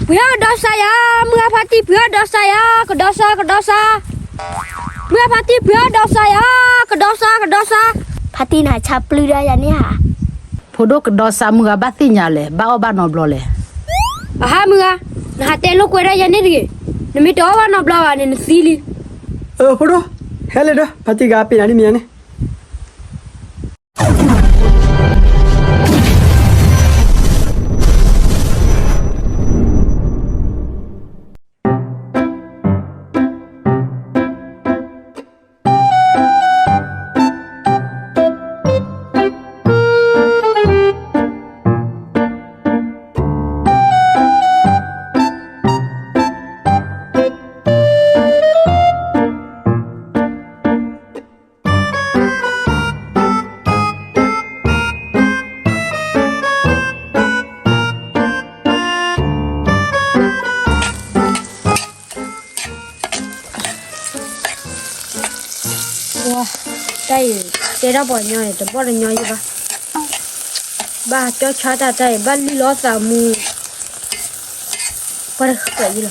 ပှ့ၤအီၣ်ကဒီးစးယၤ, မုၢ်ဂၤဖါတံၢ်ပှ့ၤအီၣ်ဒီးစးယၤ, ကဒီးစး ကဒီးစး, မုၢ်ဂၤဖါတံၢ်ပှ့ၤအီၣ်ဒီးစးယၤ, ကဒီးစး ကဒီးစး, ဖါတံၢ်နဟးဆါပျုၢ်ဒၣ်ယၤန့ၣ်ဧါ. ဖိဒိၣ်ကဒီးစးမုၢ်ဂၤဘၣ်သ့ၣ်ညါလဲၣ်, ဘၣ်အီၣ်ဘၣ်နီတဘျီလဲၣ်. အဟါမုၢ်ဂၤ, နဟးတဲလိာ်ကွဲဒၣ်ယၤန့ၣ်တဂ့ၤ, နမ့ၢ်တအီၣ်ဘၣ်နီတဘျီဘၣ်န့ၣ် နသံလံ. အၢ ဖိဒိၣ်, ဟဲလဲၣ်ဒီး ဖါတံၢ်ဂၤပ့ၤနၤဒ်မ့ၢ်ညါန့ၣ် ပှၤ, တၢ်အံၤ, တဲဒၣ်ပှၤညီန့ၣ် တဘီၣ်တညီယဘၣ်, ဘၣ်ကၠီဆါတၢ်တၢ်အံၤ ဘၣ်လံၣ်လီၤသးမူ, ပှၤတဃၣ်ယလီၤ.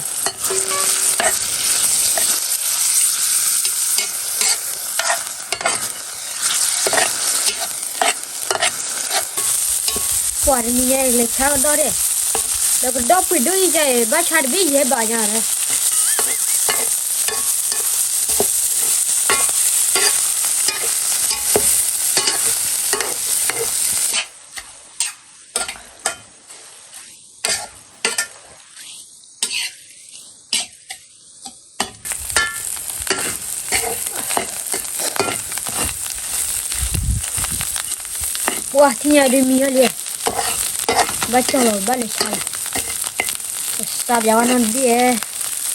ပှၤတနံၤညါအံၤ လဲၤဆါကဒီးဒဲး, ဒီးကဒီးပှ့ၤဒိၣ်အံၤကဲအံၤ ဘၣ်ဆါတဘ့ၣ်ယဲၢ်ဘးညါလီၤ. ပှၤထံၣ်ညါဒုးမံဟဲလံ, ဘၣ်ကၠီလီၤ ဘၣ်လဲၤဆါလီၤ, ပစးပၠးဝဲနီတဘ့ၣ်ဧဲ. ဝံသီၣ်ဝံလီ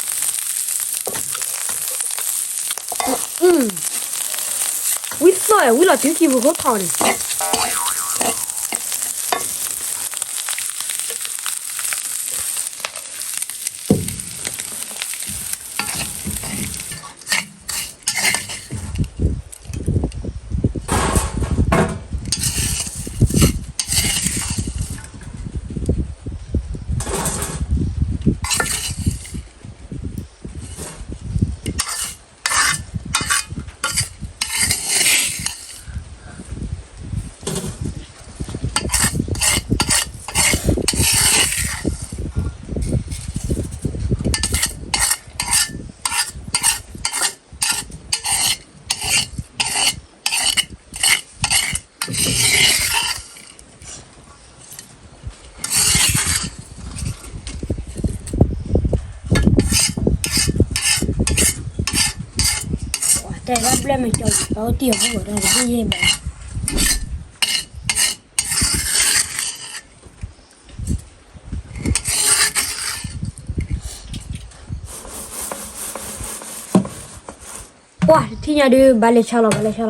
ၤတုၤခံပူၤခိၣ်ထီၣ်န့ၣ်. တဲဘၣ်ဘျဲၣ်မ့ၢ်ကၠီ ပှၤအိၣ်တံၢ်အီၤဖိဝဲဒၣ်တဘ့ၣ်ယဲၢ်ဘး. ပှၤတထံၣ်ညါဒုး ဘၣ်လဲၤဆါလီၤ ဘၣ်လဲၤဆါလီၤ. ပ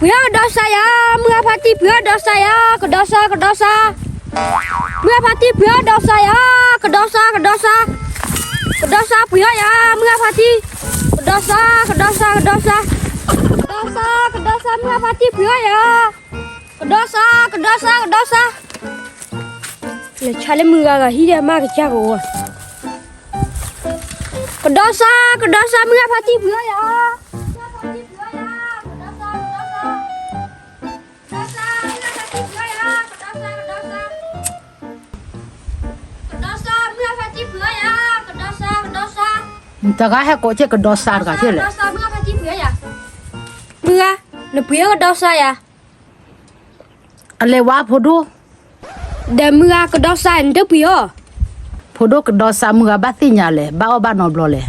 ှ့ၤအီၣ်ကဒီးစးယၤ, မုၢ်ဂၤဖါတံၢ်ပှ့ၤအီၣ်ဒီးစးယၤ, ကဒီးစး ကဒီးစး, မုၢ်ဂၤဖါတံၢ်ပှ့ၤအီၣ်ဒီးစးယၤ, ကဒီးစး ကဒီးစး, ကဒီးစးပှ့ၤအီၣ်ယၤ, မုၢ်ဂၤဖါတံၢ်, ကဒီးစး ကဒီးစး ကဒီးစး, ကဒီးစး ကဒီးစး မုၢ်ဂၤဖါတံၢ်ပှ့ၤအီၣ်ယၤ, ကဒီးစး ကဒီးစး ကဒီးစး. လဲၤဆါလၢမုၢ်ဂၤဂၤဟံၣ်ဒီးမ့ၢ်ကစၢ်ကဝီၤ, ကဒီးစး ကဒီးစး မုၢ်ဂၤဖါတံၢ်ပှ့ၤအီၣ်ယၤ, မုၢ်ဂၤဖါတံၢ်ပှ့ၤအီၣ်ယၤ, ကဒီးစး ကဒီးစး မုၢ်ဂၤဖါတံၢ်ပှ့ၤအီၣ်ယၤ, ကဒီးစး ကဒီးစး ကဒီးစး, ကဒီးစး မုၢ်ဂၤဖါတံၢ်ပှ့ၤအီၣ်ယၤ, ကဒီးစး ကဒီးစး, တဂၤဟဲကိးက့ၤ ကဒီးစးတဂၤက့ၤလဲၣ်, မုၢ်ဂၤ, နပှ့ၤအီၣ်ကဒီးစးယၤ အလဲၤဝါဖိဒိၣ်, ဒီးမုၢ်ဂၤကဒီးစးနတပှ့ၤအီၣ်, ဖိဒိၣ်ကဒီးစးမုၢ်ဂၤဘၣ်သ့ၣ်ညါလဲၣ် ဘၣ်အီၣ်ဘၣ်နီတဘျီလဲၣ်.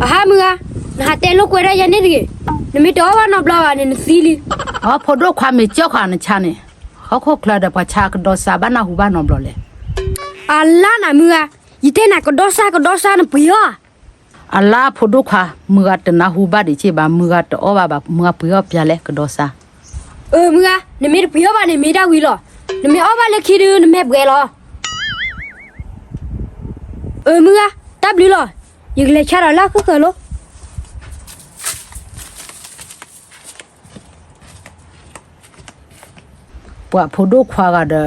အဟါမုၢ်ဂၤ, နဟးတဲလိာ်ကွဲဒၣ်ယဲန့ၣ်တဂ့ၤ, နမ့ၢ်တအီၣ်ဘၣ်နီတဘျီဘၣ်န့ၣ် နသံလံ. အဖိဒိၣ်ခွါမ့ၢ်ကၠီၣ်ခွါနဆါန့ၣ်, ဟီၣ်ခိၣ်ချၢဒီးပှၤဆါကဒီးစးဘၣ်နၢ်ဟူဘၣ်နီတဘျီလဲၣ်. အလါနၤမုၢ်ဂၤ, ယတဲနၤကဒီးစးကဒီးစးနပှ့ၤအီၣ် အလါဖိဒိၣ်ခွါ, မုၢ်ဂၤတနၢ်ဟူဘၣ်ဒံးက့ဘၣ်, မုၢ်ဂၤတအီၣ်ဘၣ်ဘၣ်, မုၢ်ဂၤပှ့ၤအီၣ်ပျါလဲၣ် ကဒီးစါ. အၢ မုၢ်ဂၤ, နမ့ၢ်တပှ့ၤအီၣ်ဘၣ်န့ၣ် မ့ၢ်တၢ်ဝံၤလီၤ. နမ့ၢ်အီၣ်ဘၣ်လၢခံဒုး နမဲာ်ဘှဲးလီၤ. အၢ မုၢ်ဂၤ, တၢ်ဘျုးလီၤ. ယကလဲၤဆါဒီးလၢအဃၢဃၢၤလီၤ. ပှၤဖိဒိၣ်ခွါဂၤဒီး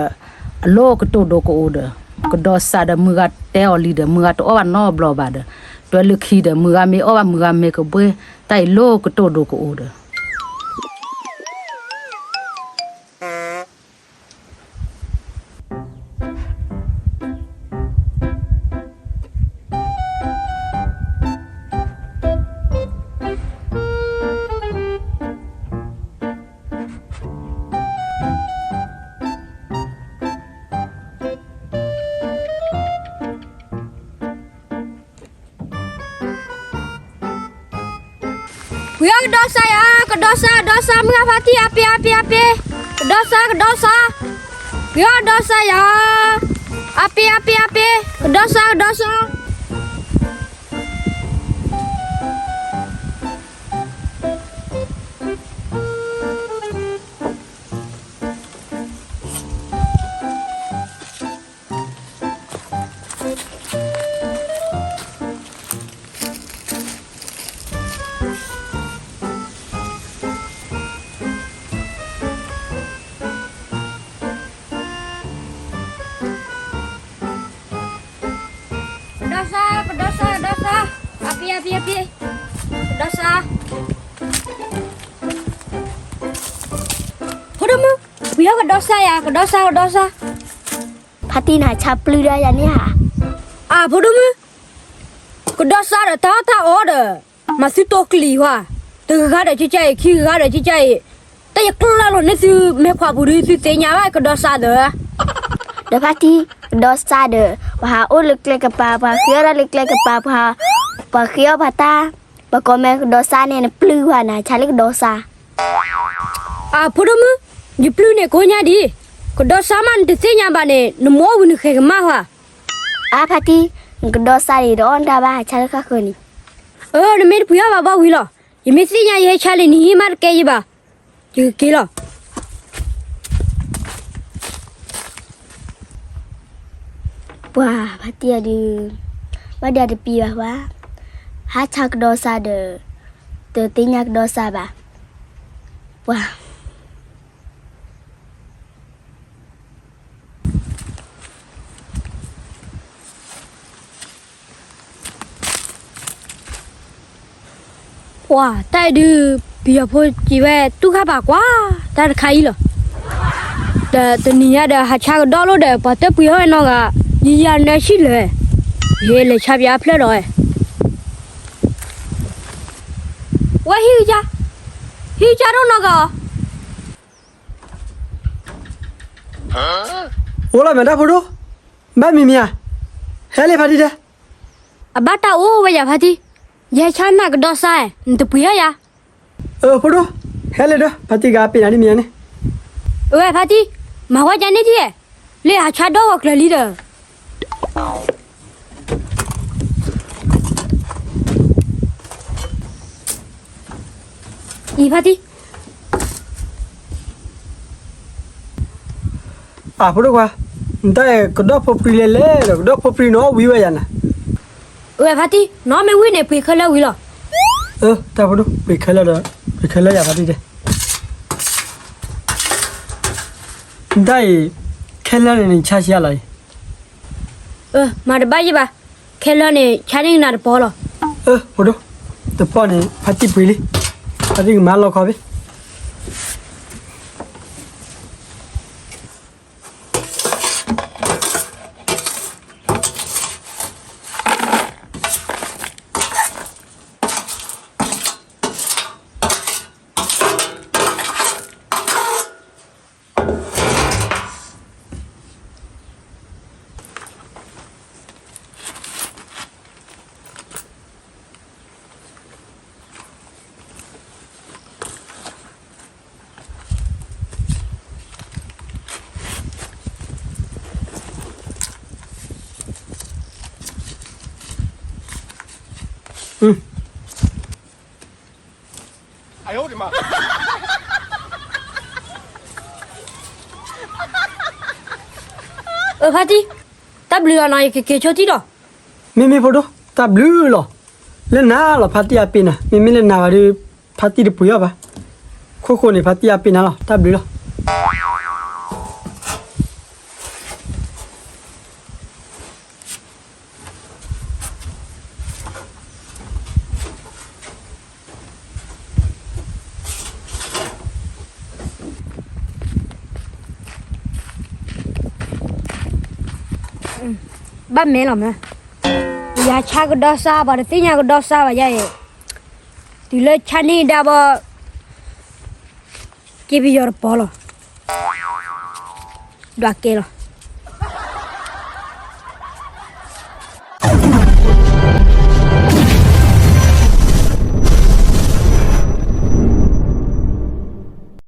အလိၣ်ကတိၤဒိကအိၣ်ဒီး ကဒီးစးဒီး မုၢ်ဂၤတဲအီၤလံဒီး မုၢ်ဂၤတအီၣ်ဘၣ်နီတဘျီဘၣ်ဒီး တွဲလၢခံဒီး မုၢ်ဂၤမ့ၢ်အီၣ်ဘၣ် မုၢ်ဂၤမ့ၢ်ကဘှ့ၣ် တၢ်အံၤလိၣ်ကတိၤဒိကအိၣ်ဒီး ပှ့ၤအီၣ်ကဒီးစးယၤ, ကဒီးစး ကဒီးစး မုၢ်ဂၤဖါတံၢ် အပ့ၤ အပ့ၤ အပ့ၤ, ကဒီးစး ကဒီးစး, ပှ့ၤအီၣ်ကဒီးစးယၤ, အပ့ၤ အပ့ၤ အပ့ၤ, ကဒီးစး ကဒီးစး. ကဒီးစး ကဒီးစး ကဒီးစး, အပ့ၤ အပ့ၤ အပ့ၤ, ကဒီးစး. ဖိဒိၣ်မုၣ်, ပှ့ၤအီၣ်ကဒီးစးယၤ, ကဒီးစး ကဒီးစး. ဖါတံၢ်နၤဆါပျုၢ်ဒၣ်ယၤန့ၣ်ဧါ. အၢ ဖိဒိၣ်မုၣ်, ကဒီးစးဒီးတၢ်အီၣ်တၢ်အီဒီး မၤသုတိာ်ကလံၤဟါ, တဂၤဒီးကကၢ်အံၤ ခံဂၤဒီးကကၢ်အံၤ, တၢ်ယကျီၢ်လၢလီၤန့ၢ်သုမဲာ်ခွါပူၤဒီး သုသ့ၣ်ညါဘၣ်ကဒီးစးဒီး. ဒီးဖါတံၢ်, ကဒီးစးဒီး ပှၤဟးအိၣ်လၢကျဲကပၤ, ပှၤဃ့အီၣ်တၢ်လၢကျဲကပၤ, ပှၤ, ပှၤဃ့အီၣ်ပှၤတၢ်, ပှၤကိးမ့ၢ်ကဒီးစးန့ၣ် နပျုၢ်ဝဲနၤဆါလၢကဒီးစး. အၢ ဖိဒိၣ်မုၣ်, ယပျုၢ်န့ၣ်ကိးညါဒံး, ကဒီးစးမးနတသ့ၣ်ညါဘၣ်န့ၣ် နမိၢ်ဝံၤနဃဲၤကမၣ်ဟါ. အၢ ဖါတံၢ်, နကဒီးစးန့ၣ် တအီၣ်တၢ်ဘၣ် ဟးဆါလၢဃၣ်ဃၢၤန့ၣ်. အၢ နမ့ၢ်တပှ့ၤအီၣ်ဘၣ်ဘၣ်ဝံၤလီၤ. ယမ့ၢ်သ့ၣ်ညါယဟဲဆါလံ နဟံးမးတကဲယဘၣ်. ယကက့ၤလီၤ. ပှၤဖါတံၢ်အဒုး, ဘၣ်ဒီးတပံၤဘၣ်ပှၤ, ဟးဆါကဒီးစးဒီး, တသ့ၣ်ညါကဒီးစးဘၣ်, ပှၤ ပှၤတၢ်အံၤဒုး, ပယီၤဖိစံးဝဲတူၢ်ဃာ်ပာ်ကွၢ်, တၢ်တခါအံၤလီၤ. ဒီးတနံၤညါဒီးဟးဆါကဒီးလိာ်ဒီး ပှၤတပှ့ၤအီၣ်ဝဲနီတဂၤ, ယယၤနၢဆံၣ်လၢာ်, ယဟဲလဲၤဆါပၠးအဖျၢၣ်ဒီးဝဲ, ဝဲဟံၣ်ကစၢ်, ဟံၣ်ကစၢ်ဒိၣ်နီတဂၤအီၤ. အိၣ်လီၤမဲာ်တၢ်ဖိဒိၣ်, ဘၣ်မံၤမံၤဧါ, ဟဲလံဖါတံၢ်တဲ. အဘၣ်တၢ်အိၣ်ဝဲယၤဖါတံၢ်, ယဟဲဆါနၤကဒီးစး, နတပှ့ၤအီၣ်ယၤ. အၢ ဖိဒိၣ်, ဟဲလံဒီး ဖါတံၢ်ဂၤပ့ၤနၤဒ်မံၤန့ၣ်. အဝဲဖါတံၢ်, မၤဝဲကန့ၣ်ထံၣ်, လၢဟးဆါဒီဂီၤကျၢၤလံဒီး အံၤဖါတံၢ်. အၢ ဖိဒိၣ်ခွါ, နတၢ်အံၤကဒီၣ်ဖိပြံလဲၤလဲၣ်ဒီး ကဒီၣ်ဖိပြံနီၣ်ဝံၤဝဲယၤနၤ. အဝဲဖါတံၢ်, နီၣ်မ့ၢ်ဝံၤန့ၣ် ပှ့ၤခဲလၢာ်ဝံၤလီၤ. အၢ တၢ်ဖိဒိၣ်, ပှ့ၤခဲလၢာ်ဒီး, ပှ့ၤခဲလၢာ်ယၤဖါတံၢ်တဲ. နတၢ်အံၤ, ခဲလၢာ်န့ၣ်နဆါဆံးအါလီၤအံၤ. အၢ မၤတဘၣ်ယံၤဘၣ်, ခဲလၢာ်န့ၣ် ဆါန့ၢ်နၤတပီၤလီၤ. အၢ ဖိဒိၣ်, တပီၤန့ၣ် ဖါတံၢ်ပှ့ၤလံ, ဖါတံၢ်ကမၤလီၤခီဖဲ အၢ အၢ အၢ ဖါတံၢ်, တၢ်ဘျုးလီၤနီၤ, ယကက့ၤဆိထံၣ်ဒီး. မ့မ့ၢ်ဖိဒိၣ်, တၢ်ဘျုးလီၤ. လၢနၤလီၤ ဖါတံၢ်အပ့ၤနၤ, မ့မ့ၢ်လၢနၤဘၣ်ဒီး ဖါတံၢ်တပှ့ၤအီၤဘၣ်. ခိၣ်ဃိန့ၣ် ဖါတံၢ်အပ့ၤနၤလီၤ, တၢ်ဘျုးလီၤ. ဘၣ်မဲလီၤမး, ယၤဆါကဒီးစၢ် ပှၤတသ့ၣ်ညါကဒီးစၢ်ဘၣ်ယဲအံၤ, တုၤလၢဆါန့ၢ်ဒၣ်ဘၣ်, က့ၤပယီၤတပီၤလီၤ, ဒွးကဲလီၤ.